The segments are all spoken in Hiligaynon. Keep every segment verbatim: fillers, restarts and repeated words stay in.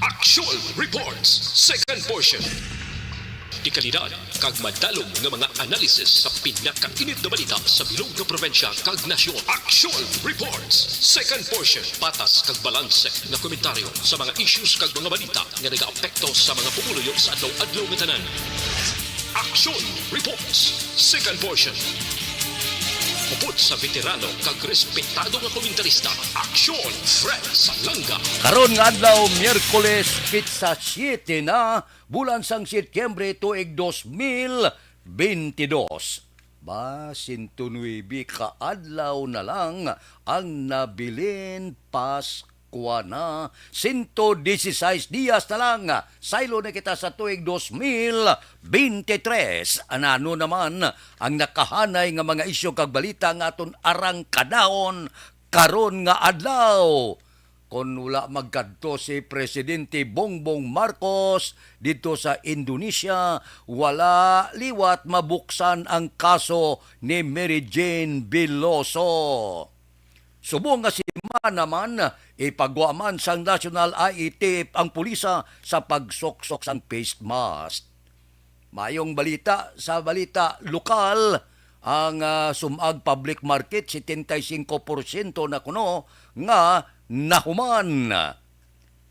Action Reports, second portion. Dekalidad kag madalom nga mga analysis sa pinakainit nga balita sa bilog nga probinsya kag nasyon. Action Reports, second portion. Patas kag balanse nga komentaryo sa mga issues kag mga balita nga nagaapekto sa mga pumuluyo sa adlaw-adlaw nga tanan. Action Reports, second portion. Upod sa veterano kag respetado nga komentarista, Action Fred Salanga. Karon nga adlaw, Miyerkules, petsa siyete na, bulan sang Setyembre, tuig dos mil bentidós. Ba, sento nuebe ka adlaw na lang ang nabilin Pasko na. Sento disisais diyas na lang. Saylo na kita sa tuig dos mil bente tres. Anano naman ang nakahanay nga mga isyu kag balita nga aton arangkadahon karon nga adlaw? Kon wala magkadto si Presidente Bongbong Marcos didto sa Indonesia, wala liwat mabuksan ang kaso ni Mary Jane Veloso. Subong nga semana man, ipagwa man sang National I A T F ang pulisa sa pagsuksok sang face mask. Mayong balita sa balita lokal, ang, ah, sum-ag public market, setenta y cinco porsyento na kuno nga nahuman.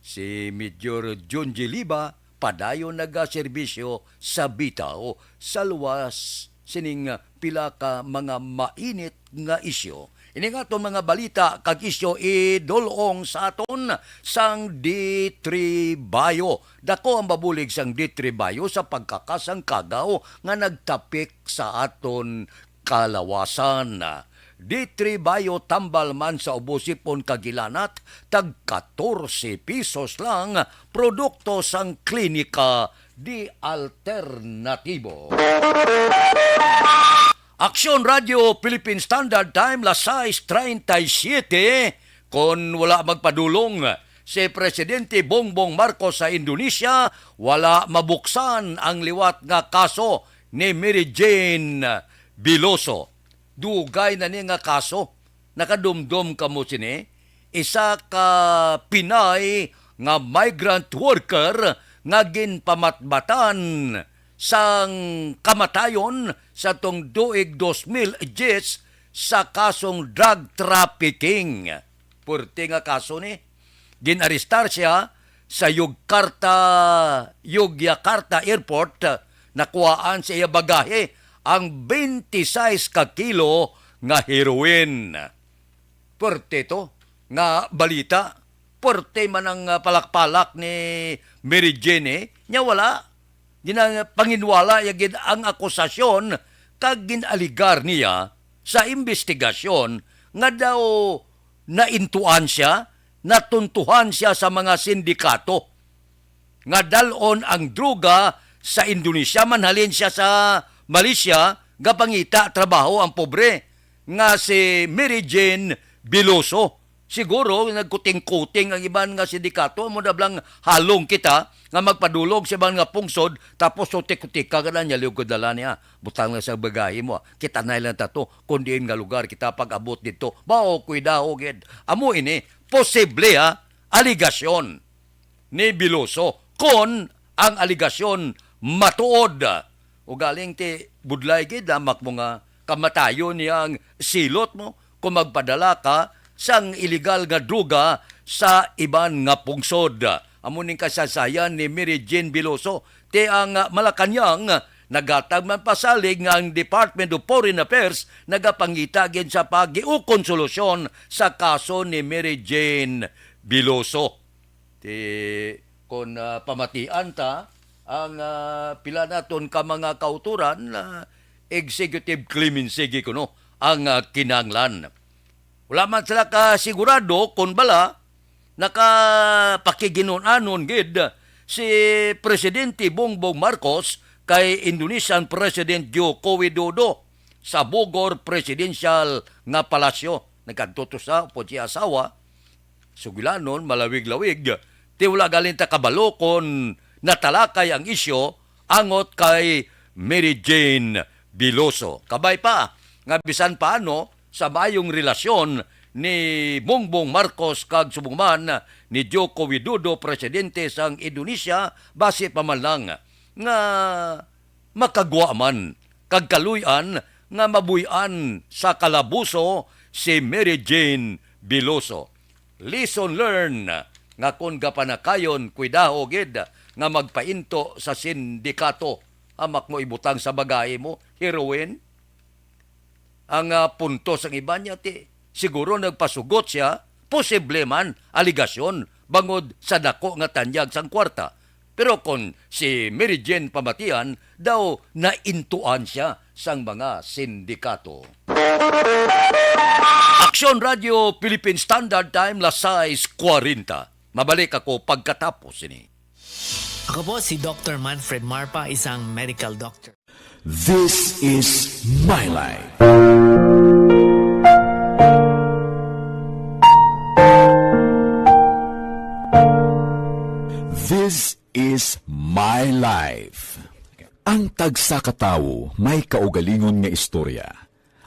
Si Major John G. Liba padayon nagaserbisyo sa Bitaw sa luwas sining pila ka mga mainit nga isyu. Ini nga aton mga balita kag isyu idul-ong sa aton sang D three Bio. Dako ang mabulig sang D three Bio sa pagkakas sang kagaw nga nagtapik sa aton kalawasan. D three Bio tambal man sa ubo, sipon kag hilanat, tag katorse pesos lang, produkto sang Klinika de Alternatibo. Aksyon Radio Philippine Standard Time, las sais treinta y siete. Kon wala magpadulong si Presidente Bongbong Marcos sa Indonesia, wala mabuksan ang liwat nga kaso ni Mary Jane Veloso. Dugay na ni nga kaso. Nakadumdom kamo sini? Isa ka Pinay nga migrant worker nga ginpamatbatan sang kamatayon sa tong tuig dos mil diyes sa kasong drug trafficking. Puerte nga kaso ni. Ginarestar sia sa Yogyakarta, Yogyakarta Airport. Nakuhaan sa iya bagahe ang twenty-six ka kilo nga heroin. Puerte to nga balita. Puerte man ang, ah, palakpalak ni Mary Jane, eh. Nya wala. Ginapanginwala ya gid ang akusasyon kag ginaligar niya sa imbestigasyon nga daw naintuan siya, natuntuhan siya sa mga sindikato nga dal-on ang droga sa Indonesia, manhalin siya sa Malaysia, gapangita trabaho ang pobre nga si Mary Jane Veloso. Siguro nagkuting-kuting ang iban nga sindikato, amo na blang halong kita nga magpadulog sa iban nga pungsod, tapos sutik-sutika ka na niya, liog ko dala niya. Butang lang sa bagahe mo, ah. Kita na lang tato kung diin nga lugar kita pag-abot dito. Mao, kuidaho gid. Amo ini, posible, ha? Aligasyon ni Veloso, kon ang aligasyon matuod. Ugaling ti budlay gid, hamak mo nga kamatayon niya ang silot mo kung magpadala ka sang iligal nga droga sa iban nga pungsod. Amo ning kasaysayan ni Mary Jane Veloso. Ti ang, ah, Malacañang, naghatag man pasalig nga ang Department of Foreign Affairs nagapangita gid sa pag-iukon solusyon sa kaso ni Mary Jane Veloso. Ti, kon, ah, pamatian ta ang, ah, pila naton ka mga kautoran, ah, executive clemency gid kuno ang, ah, kinahanglan. Wala man sila kasigurado kon bala nakapakiginun-anon gid si Presidente Bongbong Marcos kay Indonesian President Joko Widodo sa Bogor Presidential nga Palasyo. Nagkadto to sa upod siya asawa, sugilanon, malawig-lawig. Ti wala galing ta kabalo kon natalakay ang isyu angot kay Mary Jane Veloso. Kabay pa nga bisan paano sa maayong relasyon ni Bongbong Marcos kag subong man ni Joko Widodo, presidente sang Indonesia, basi pa man lang nga makagwa man kag kaluy-an nga mabuy-an sa kalabuso si Mary Jane Veloso. Lesson learned nga kon gapanakayon, kuidaho gid nga magpainto sa sindikato. Hamak mo ibutang sa bagahe mo, heroin. Ang, ah, punto sang iban niya, ti, siguro nagpasugot siya, posible man, aligasyon, bangod sa dako nga tanyag sang kwarta. Pero kon si Mary Jane pamatian, daw naintuan siya sang mga sindikato. Aksyon Radio Philippine Standard Time, las sais kuwarenta. Mabalik ako pagkatapos sini. Ako po si Doctor Manfred Marpa, isang medical doctor. This is my life. This is my life. Ang tagsa ka tawo may kaugalingon nga istorya.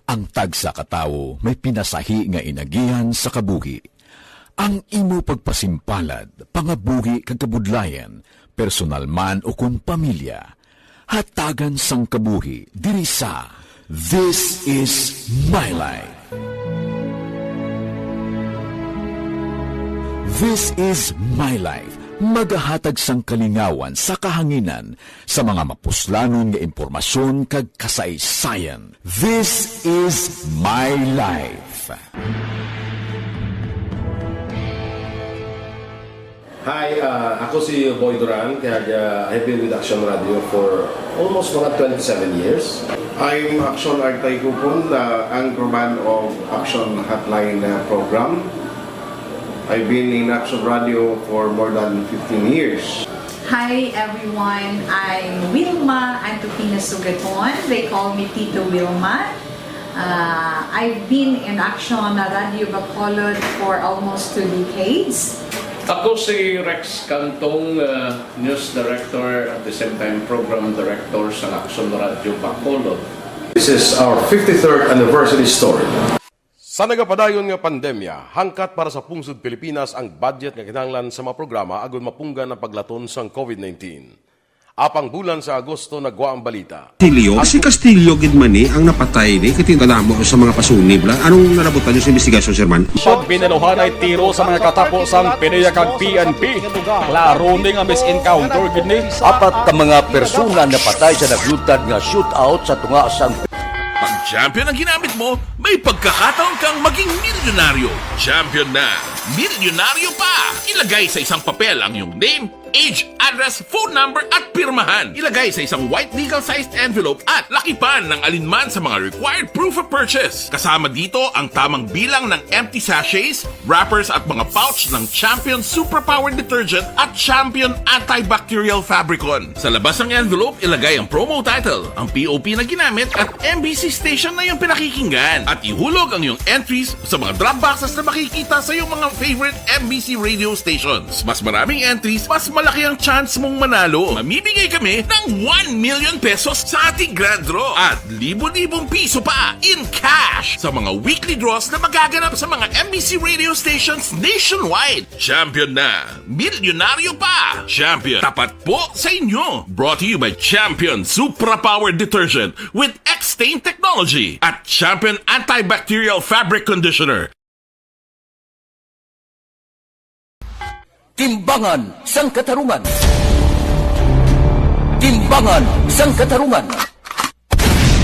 Ang tagsa ka tawo may pinasahi nga inagihan sa kabuhi. Ang imo pagpasimpalad, pangabuhi kag kabudlayan, personal man o kon pamilya, hatagan sang kabuhi diri sa This Is My Life. This Is My Life, magahatag sang kalingawan sa kahanginan sa mga mapuslanon nga impormasyon kag kasaysayan. This Is My Life. Hi, uh, ako si Boy Duran, kag, uh, I've been with Action Radio for almost mga twenty-seven years. I'm Action Artay Kupon, the anchorman of Action Hotline, uh, program. I've been in Action Radio for more than fifteen years. Hi everyone, I'm Wilma Antupina Sugaton. They call me Tito Wilma. Uh, I've been in Action Radio Bacolod for almost two decades. Ako si Rex Cantong, uh, news director at the same time program director sa Action Radio Bacolod. This is our fifty-third anniversary story. Sa nagapadayon nga pandemya, hangkat para sa pungsod Pilipinas ang budget nga kinahanglan sa mga programa agud mapunggan ang paglaton sang covid nineteen. Apang bulan sa Agosto nagwa ang balita. Castillo, si Castillo gid man ni ang napatay ni, kay kadamo sa mga pasunib la. Anong nalabutan niyo sa investigasyon, Sir Man? Pag binaluhanay tiro sa mga katapo sang PDEA kag P N P, klaro ni nga misencounter gid ni. Apat ka mga persona napatay sa nagluntad nga shootout sa tunga sang Pag champion ang ginamit mo, may pagkakataon kang maging milyonaryo. Champion na, milyonaryo pa! Ilagay sa isang papel ang iyong name, age, address, phone number, at pirmahan. Ilagay sa isang white legal-sized envelope at lakipan ng alinman sa mga required proof of purchase. Kasama dito ang tamang bilang ng empty sachets, wrappers at mga pouch ng Champion Superpower Detergent at Champion Antibacterial Fabricon. Sa labas ng envelope, ilagay ang promo title, ang P O P na ginamit at M B C station na iyong pinakikinggan. At ihulog ang iyong entries sa mga drop boxes na makikita sa iyong mga favorite M B C radio stations. Mas maraming entries, mas malaki ang chance mong manalo. Mamimigay kami ng one million pesos sa ating grand draw at libo-libong piso pa in cash sa mga weekly draws na magaganap sa mga M B C radio stations nationwide. Champion na! Milyonaryo pa! Champion, tapat po sa inyo! Brought to you by Champion Supra Power Detergent with X-Stain Technology at Champion Antibacterial Fabric Conditioner. Timbangan sang Katarungan. Timbangan sang Katarungan.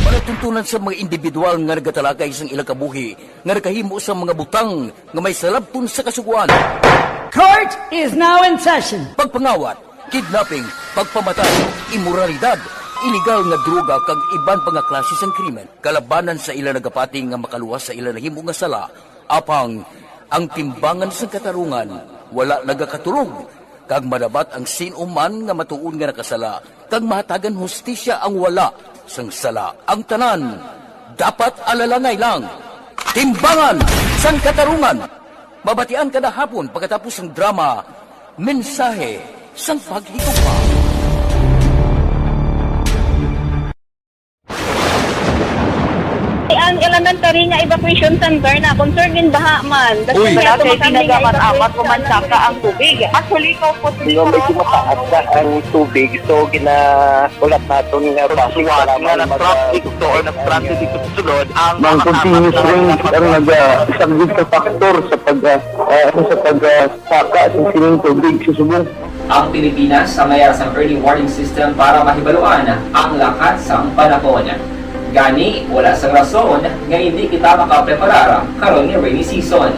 Palatuntunan sa mga individual nga nagatalakay sang ilang kabuhi nga nakahimo sang mga butang nga may salabton sa Kasugoan. Court is now in session. Pagpangawat, kidnapping, pagpamatay, imoralidad, iligal nga droga kag iban pa nga klase sang krimen. Kalabanan sa ila nagapati nga makaluwas sa ila nahimo nga sala, apang ang timbangan sang katarungan wala nagakatulog, kag madabat ang sin-o man nga matuod nga nakasala, kag mahatagan hustisya ang wala sang sala. Ang tanan dapat alalangay lang. Timbangan sang Katarungan. Mabatian kada hapon pagkatapos sang drama, Mensahe sang Paghigugma. Ang Elementary nga evacuation center na, concern din baha man. Uy. Wala kay pinagamat-amat o mansaka ang tubig. Actually, ko po. Medyo mataas na ang tubig, so ginahulat naton nga base nga nag-traffic to or nag-transit dito sa sulod ang mga continuous rain ang nag-, ah, isang big factor sa pag, ah, ah, sa pag, ah, saka sa sining tubig sa subong. Ang Pilipinas ang mayara sang early warning system para mahibaluan ang lakat sang panahon. Gani, wala sang rason nga hindi kita makapreparar karon nga rainy season.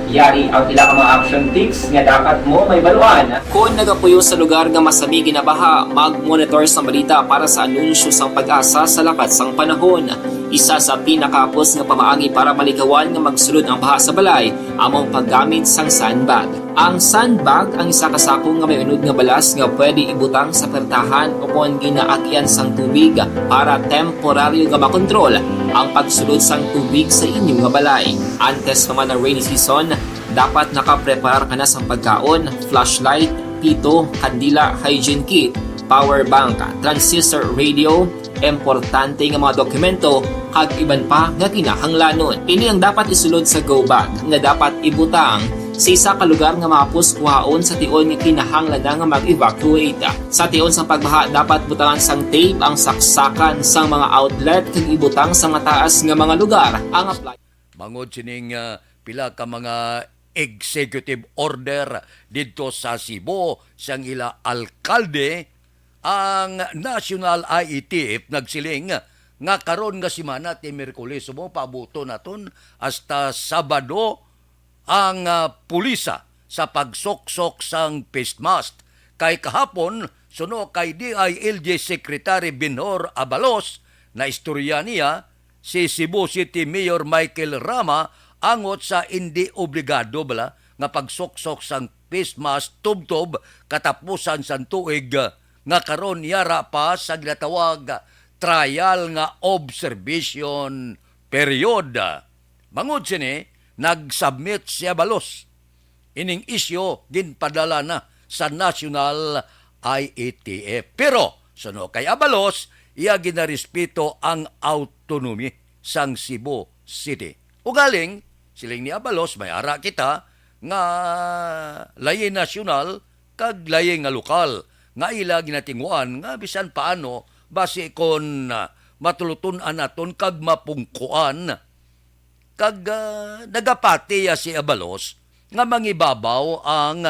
Yari ang pila ka mga action tips nga dapat mo mahibaluan. Kon nagapuyo sa lugar nga masami ginabaha, mag-monitor sang balita para sa anunsyo sang PAGASA sa lakat sang panahon. Isa sa pinakahapos nga pamaagi para malikawan nga magsulod ang baha sa balay amo ang paggamit sang sandbag. Ang sandbag ang isa ka sako nga may unod nga balas nga pwede ibutang sa pertahan o kon ginaagian sang tubig para temporaryo nga makontrol ang pagsulod sang tubig sa inyo nga balay. Antes pa man ang rainy season, dapat nakapreparar ka na sang pagkaon, flashlight, pito, kandila, hygiene kit, power bank, transistor radio, importante nga mga dokumento, kag iban pa nga kinahanglanon. Ini ang dapat isulod sa go bag nga dapat ibutang sa isa ka lugar nga mahapos kuhaon sa tion nga kinahanglan na nga mag-evacuate. Sa tion sang pagbaha, dapat butangan sang tape ang saksakan sang mga outlet kag ibutang sa mataas nga mga lugar ang appliance. Bangod sining, ah, pila ka mga executive order didto sa Cebu sang ila alkalde, ang National I E T F nagsiling nga karon nga semana ti Miyerkules, subo paabuton naton hasta Sabado ang, ah, pulisa sa pagsuksok sang face mask. Kay kahapon, suno kay D I L G Secretary Benhur Abalos, naistorya niya si Cebu City Mayor Michael Rama angot sa indi obligado bala nga pagsuksok sang face mask tubtob katapusan sang tuig, nga karon yara pa sa ginatawag trial nga observation period. Bangod sini, nag-submit si Abalos. Ining isyu ginpadala na sa National I E T F. Pero, suno kay Abalos, iya ginarespeto ang autonomy sang Cebu City. Ugaling, siling ni Abalos, may ara kita nga layi nasyonal kag layi nga lokal nga ila ginatinguan nga bisan paano basi kon, ah, matulutun-an naton kag mapungkuan. Kag, ah, nagapati ya si Abalos nga mangibabaw ang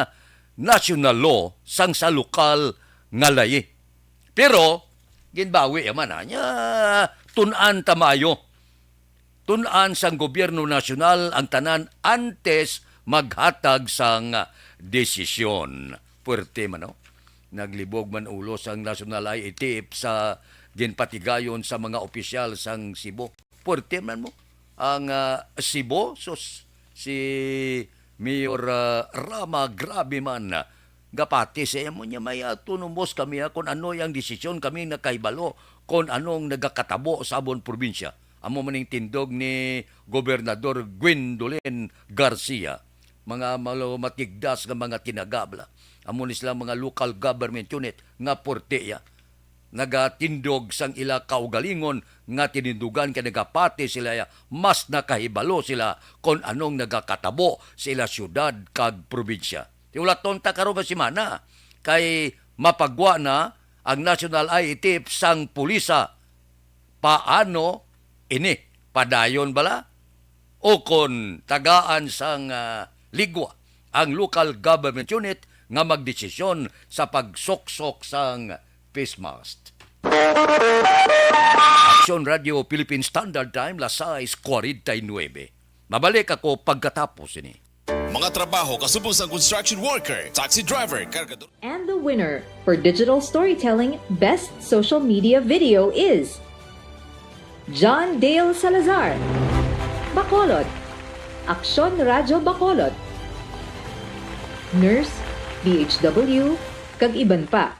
national law sang sa lokal nga layi. Pero ginbawi ya man, ah, niya, tun-an ta maayo. Tun-an sang gobyerno nasyonal ang tanan antes maghatag sang desisyon. Puwerte man, no? Naglibog man ulo sang National I E T F sa ginpatigayon sa mga opisyal sang Cebu. Puwerte man mo ang, ah, Cebu, sus, si Mayor, ah, Rama, grabe man. Gapati sa amo niya, may autonomous kami, ha, kung ano ang desisyon kami nakahibalo, kung anong nagakatabo sa amon probinsya. Amo man ang tindog ni Gobernador Gwendolyn Garcia. Mga malo-, matigdas nga mga tinaga, bala. Amo ni sila mga local government unit nga puwerte ya. Nagatindog sang ila kaugalingon nga tinindugan kay nagapati sila ya, mas nakahibalo sila kon anong nagakatabo sa ila siyudad kag probinsya. Ti ulaton ta karon nga semana kay mapagwa na ang National I E T F sang pulisa. Paano ini? Padayon bala? O kon tagaan sang, ah, ligwa ang local government unit nga magdesisyon sa pagsuksok sang face mask. Aksyon Radio Philippine Standard Time, las sais cuarenta y nueve. Mabalik ako pagkatapos ini. Mga trabaho kasubong sang construction worker, taxi driver, kargador. And the winner for digital storytelling best social media video is John Dale Salazar, Bacolod, Aksyon Radyo Bacolod, Nurse, D H W, kag iban pa.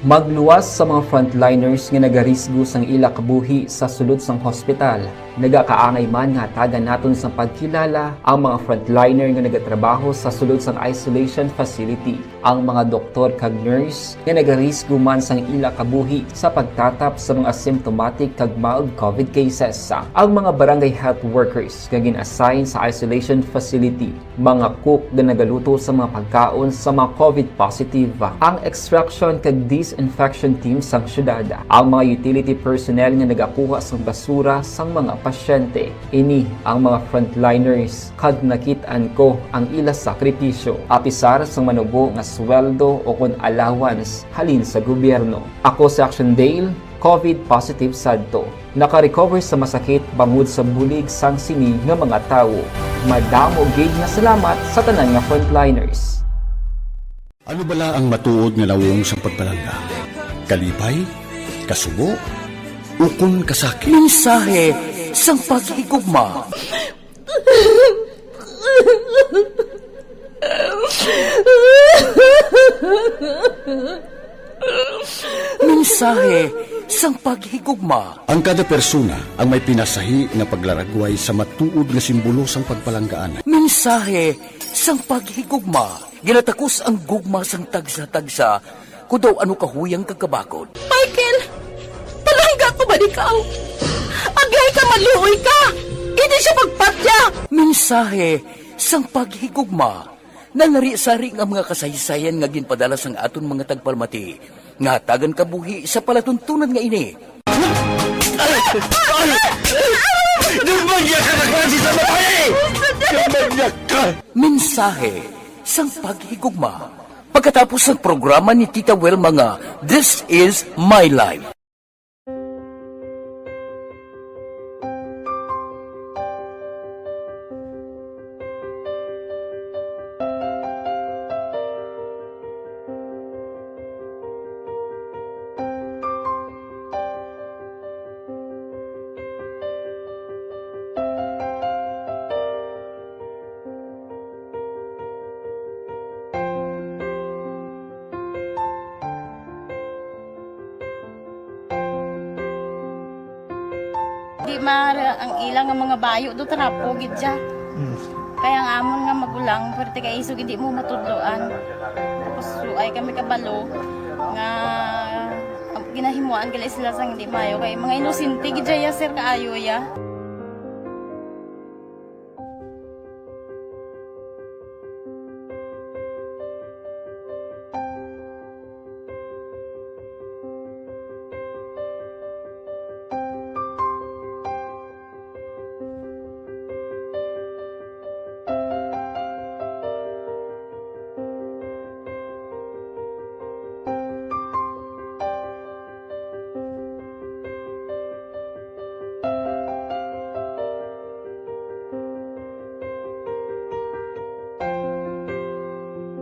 Magluwas sa mga frontliners nga nagarisgo sang ila kabuhi sa sulod sang hospital. Nagakaangay man nga hatagan naton sang pagkilala ang mga frontliner nga nagatrabaho sa sulod sang isolation facility, ang mga doktor kag nurse nga nagarisgo man sang ila kabuhi sa pagtatap sa mga symptomatic kag mild covid cases, ang mga barangay health workers nga gin-assign sa isolation facility, mga cook nga nagaluto sa mga pagkaon sa mga covid positive, ang extraction kag disinfection team sang syudad, ang mga utility personnel nga nagakuha sang basura sang mga pasyente. Ini ang mga frontliners, kag nakit-an ko ang ila sakripisyo, apisar sang manubo nga sweldo o kon allowance halin sa gobyerno. Ako si Action Dale, covid positive sadto. Naka-recover sa masakit bangod sa bulig sang sini nga mga tawo. Madamo gid nga salamat sa tanan nga frontliners. Ano bala ang matuod nga nawong sang pagpalangga? Kalipay? Kasubo? Ukon kasakit? Mensahe sang paghigugma. Mensahe sang paghigugma. Ang kada persona ang may pinasahi nga paglaragway sa matuod nga simbolo sang pagpalanggaan. Mensahe sang paghigugma. Ginatakos ang gugma sang tagsa-tagsa, kon daw ano kahuyang kag kabakod. Michael, palangga ko ba ikaw? Agay ka, maluoy ka! Hindi siya pagpatya! Mensahe sang paghigugma. Nalari-sari nga mga kasaysayan nga ginpadala sang aton mga tagpalamati nga hatagan kabuhi sa palatuntunan nga ini. Ay! Ay! Ay! Dumagya ka na klase sa babae! Dumagya ka! Mensahe sang paghigugma. Pagkatapos sang programa ni Tita Wilma nga This Is My Life. Di mara ang ila nga mga bayo do trapo gid siya. Mm. Kaya ang amon nga magulang, pwerte kay isog hindi mo matudloan. Tapos suay kami kabalo nga ang ginahimuan gali sila sang hindi maayo kay mga inosente gid siya, sir, kaayo ya.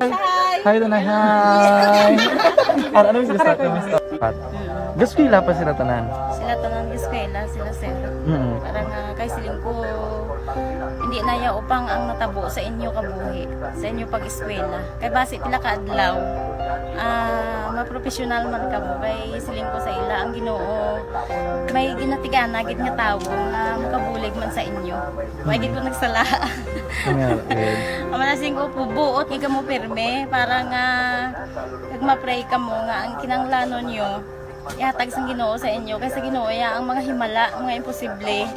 Hi. Hi, Tanay. Hi. Ano, ano yung gusto? Ano yung gusto? Gaskwela pa sila tanan? Sila tanan gaskwela, sila sir. Mm. Para nga kay siling ko, hindi na ya upang ang natabo sa inyo kabuhi, sa inyo pag-eskwela. Kay basi pila ka adlaw, ah, mapropesyonal man kamo. Kay siling ko sa ila, ang Ginoo may ginatigana gid nga tawo nga makabulig man sa inyo. May gid ko nagsala. Nga, eh. Ang manasing ko po, buot nga kamo pirme para nga kag ma-pray kamo nga ang kinahanglanon nyo ihatag sang Ginoo sa inyo, kay sa Ginoo ya ang mga himala, mga imposible.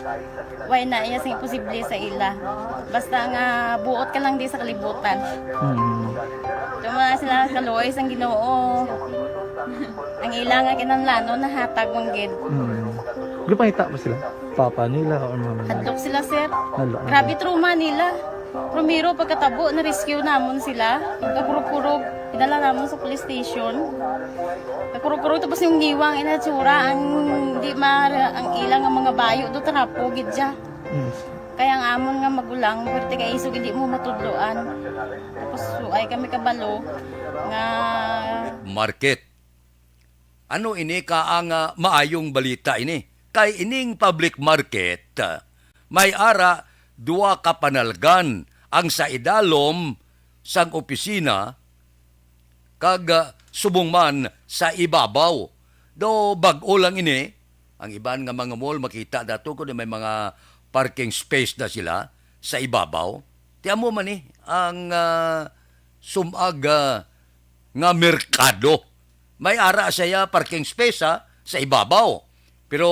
Way na iya sing imposible sa ila. Basta nga buot ka lang di sa kalibutan. Mm. Tuma sila kaluoy sang Ginoo. Ang ila nga kinahanglanon nahatag man gid. Mm. Gipangita ba sila? Papa nila or mama nila? Hadlok sila, sir. Hadlok, Grabe hadlok. Trauma nila. Primero, pagkatabo, na-rescue namon sila. Kakurog-kurog, idala namon sa police station. Kakurog-kurog, tapos yung niwang inatsura, ang di ma-, ang ilang ang mga bayo do, trapo, gid siya. Mm. Kaya ang amon nga magulang, pwerte kay isog, hindi mo matudloan. Tapos, suay kami kabalo nga Market. Ano ini ka ang, ah, maayong balita ini? Kay ining public market, ah, may ara dua ka panalgan, ang sa idalom sang opisina kag, ah, subong man sa ibabaw. Do bag-o lang ini, Ang iban nga mga mall, makita nato kung may mga parking space na sila sa ibabaw. Ti amo man ni ang, ah, sumag, ah, nga merkado. May ara siya parking space, ha, sa ibabaw. Pero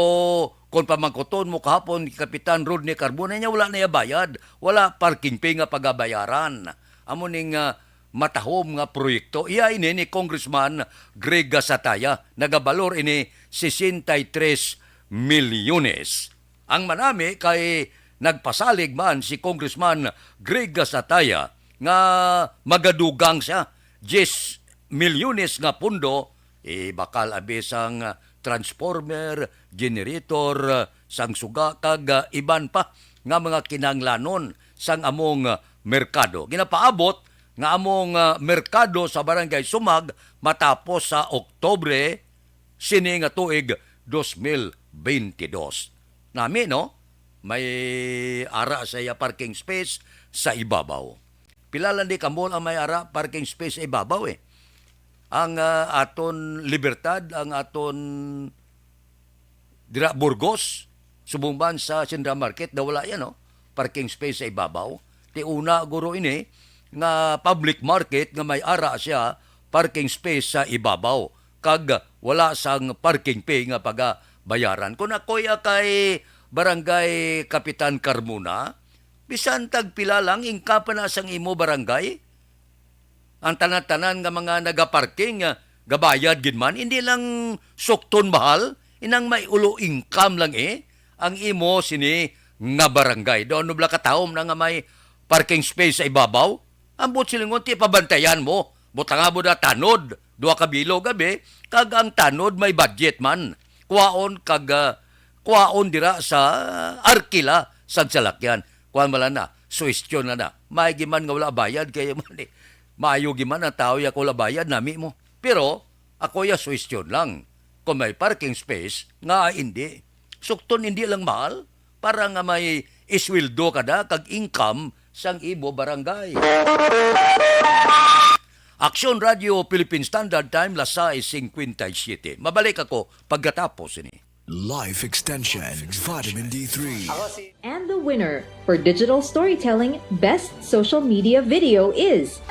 kung pamangkuton mo kahapon ni Kapitan Rodney Carbona niya, wala na iya bayad. Wala parking fee nga pagabayaran. Amo ning, ah, matahom nga proyekto. Iya ini ni Congressman Greg Gasataya. Nagabalor ini sesenta y tres milyones. Ang manami kay nagpasalig man si Congressman Greg Gasataya nga magadugang siya diyes milyones nga pundo, ibakal abi sang transformer, generator, sang suga, kag, ah, iban pa nga mga kinahanglanon sang among, ah, merkado. Ginapaabot nga among, ah, merkado sa Barangay Sumag matapos sa Oktubre sini nga tuig dos mil benti dos. Nami, no? May ara sa iya parking space sa ibabaw. Pila lang di ka mall ang may ara parking space sa ibabaw, eh. Ang, ah, aton Libertad, ang aton dira Burgos, subong man sa Sendra Market, na wala yan, no? Parking space sa ibabaw. Ti una guro ini nga public market nga may ara siya parking space sa ibabaw, kag wala sang parking fee nga pagabayaran. Kung ako'y kay Barangay Kapitan Carmona, bisan tag pila lang income pa na sang imo barangay, ang tanan-tanan nga mga nagaparking, ah, gabayad gid man, hindi lang sukton mahal, inang may ulo income lang, eh, ang imo sini nga barangay. Daw ano bala katahom na nga may parking space sa ibabaw? Ang buot silingon, ti pabantayan mo. Butanga mo na tanod, duha ka bilog abi, kag ang tanod may budget man. Kuwaon kag, ah, kuwaon dira sa arkila sang salakyan. Kuwan man lang na, suwestyon lang na. May giman nga wala bayad, kay man, eh, maayo giman ang tao ya kung wala bayad, nami mo. Pero ako ya suwestyon lang kung may parking space nga hindi. Sukton hindi lang mahal para nga may isweldo ka na kag income sang imo barangay. Aksyon Radio Philippine Standard Time, las sais cincuenta y siete. Mabalik ako pagkatapos ini. Life Extension, Vitamin D three. And the winner for digital storytelling best social media video is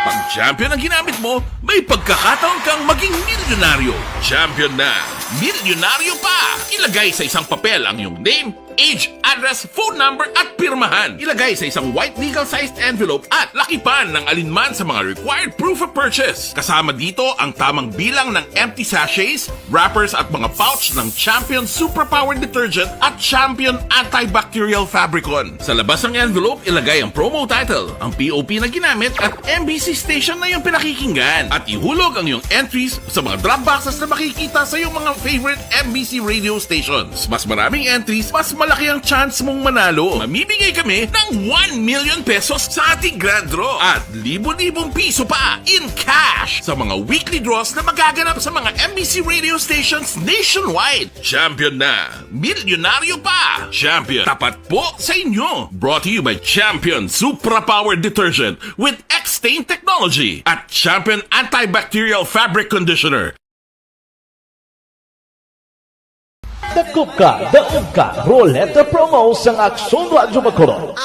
Pag champion ang ginamit mo, may pagkakataon kang maging milyonaryo. Champion na, milyonaryo pa! Ilagay sa isang papel ang iyong name, age, address, phone number, at pirmahan. Ilagay sa isang white legal-sized envelope at lakipan ng alinman sa mga required proof of purchase. Kasama dito ang tamang bilang ng empty sachets, wrappers, at mga pouch ng Champion Superpower Detergent at Champion Antibacterial Fabricon. Sa labas ng envelope, ilagay ang promo title, ang P O P na ginamit, at M B C station na iyong pinakikinggan. At ihulog ang iyong entries sa mga drop boxes na makikita sa iyong mga favorite M B C radio stations. Mas maraming entries, mas malaki ang chance mong manalo. Mamimigay kami ng one million pesos sa ating grand draw at libo-libong piso pa in cash sa mga weekly draws na magaganap sa mga M B C radio stations nationwide. Champion na! Milyonaryo pa! Champion, tapat po sa inyo! Brought to you by Champion Supra Power Detergent with X-Stain Technology at Champion Antibacterial Fabric Conditioner. Dakop ka, daog ka, Roleta Promo sang Aksyon Radyo Bacolod.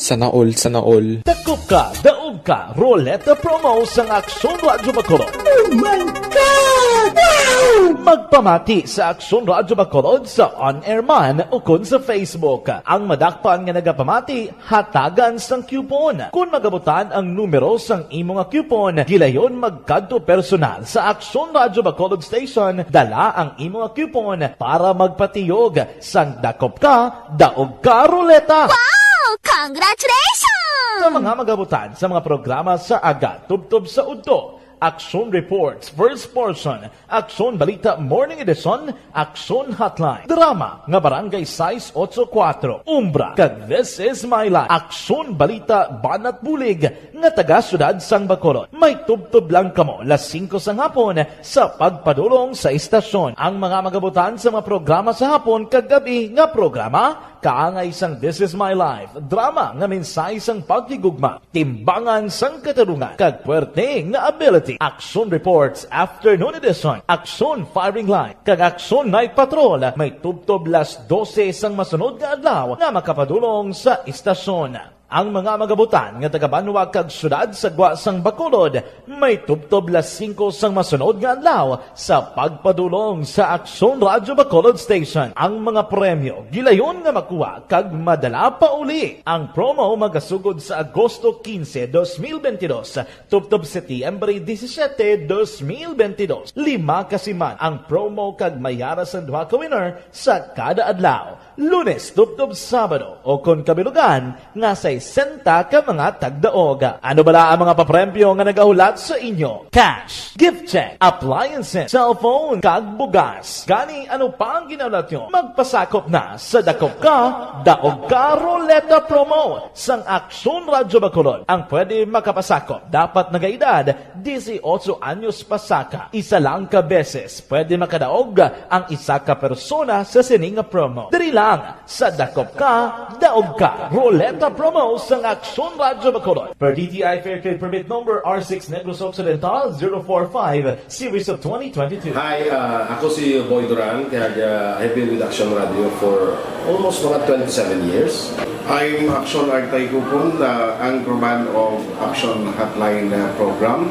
Sana all, sana all. Dakop ka, daog ka, Roleta Promo sang Aksyon Radyo Bacolod. Oh my God! Wow! Magpamati sa Aksyon Radyo Bacolod sa on-air man ukon sa Facebook. Ang madakpan nga nagapamati, hatagan sang coupon. Kon magabutan ang numero sang imo nga coupon, gilayon magkadto personal sa Aksyon Radyo Bacolod Station, dala ang imo nga coupon para magpatiyog sang dakop ka, daog ka, Roleta. Wow! Congratulations! Sa mga magabutan sa mga programa sa aga tubtob sa udto, Aksyon Reports, First Portion, Aksyon Balita Morning Edition, Aksyon Hotline, drama nga Barangay sais otso kuwatro, Umbra, kag This Is My Life, Aksyon Balita Banat Bulig nga taga Siyudad sang Bacolod. May tubtob lang kamo las singko sang hapon sa pagpadulong sa istasyon. Ang mga magabutan sa mga programa sa hapon kag gab-i nga programa, Kaangay sang This Is My Life, drama nga mensahe sang paghigugma, timbangan sang katarungan, kag puwerte nga ability. Action Reports, Afternoon Edition, Action Firing Line, kag Action Night Patrol may tubtob las dose sang masunod nga adlaw nga makapadulong sa istasyon. Ang mga magabutan nga taga-banwa kag syudad sa gwa sang Bacolod may tubtob las singko sang masunod nga adlaw sa pagpadulong sa Aksyon Radyo Bacolod Station. Ang mga premyo gilayon nga makuha kag madala pa uli. Ang promo magasugod sa Agosto quince, dos mil veintidós, tubtob Setyembre disisiete, dos mil veintidós. Lima ka siman ang promo kag may ara sang duha ka winner sa kada adlaw, Lunes tubtob Sabado, o kon kabilugan nga sesenta ka mga tagdaog. Ano bala ang mga papremyo nga nagahulat sa inyo? Cash, gift check, appliances, cellphone, kag bugas. Gani, ano pa ang ginahulat nyo? Magpasakop na sa Dakop Ka, Daog Ka Ruleta Promo sang Aksyon Radyo Bacolod. Ang pwede makapasakop dapat nagaedad dieciocho anyos pasaka. Isa lang ka beses pwede makadaog ang isa ka persona sa sini nga promo. Diri lang sa Dakop Ka, Daog Ka Ruleta Promo sang Aksyon Radyo Bacolod. Per D T I Fair Trade Permit Number R six Negros Occidental zero four five, Series of twenty twenty-two. Hi, uh, ako si Boy Duran, kag uh, I've been with Action Radio for almost mga twenty-seven years. I'm Action Artay Kupon, the anchorman of Action Hotline uh, program.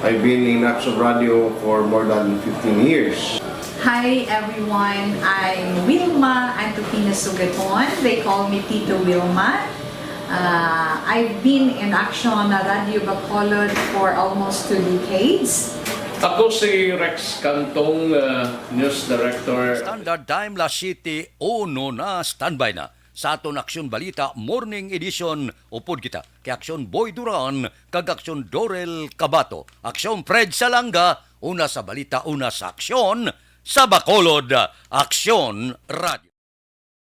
I've been in Action Radio for more than fifteen years. Hi everyone, I'm Wilma Antokina Sugaton. They call me Tito Wilma. Uh, I've been in Action Radio Bacolod for almost two decades. Ako si Rex Cantong, uh, News Director. Standard Time, las siyete uno na, standby na sa aton Aksyon Balita Morning Edition. Upod kita kay Aksyon Boy Duran kag Aksyon Dorel Cabato, Aksyon Fred Salanga, una sa balita, una sa aksyon, sa Bacolod Aksyon Radio.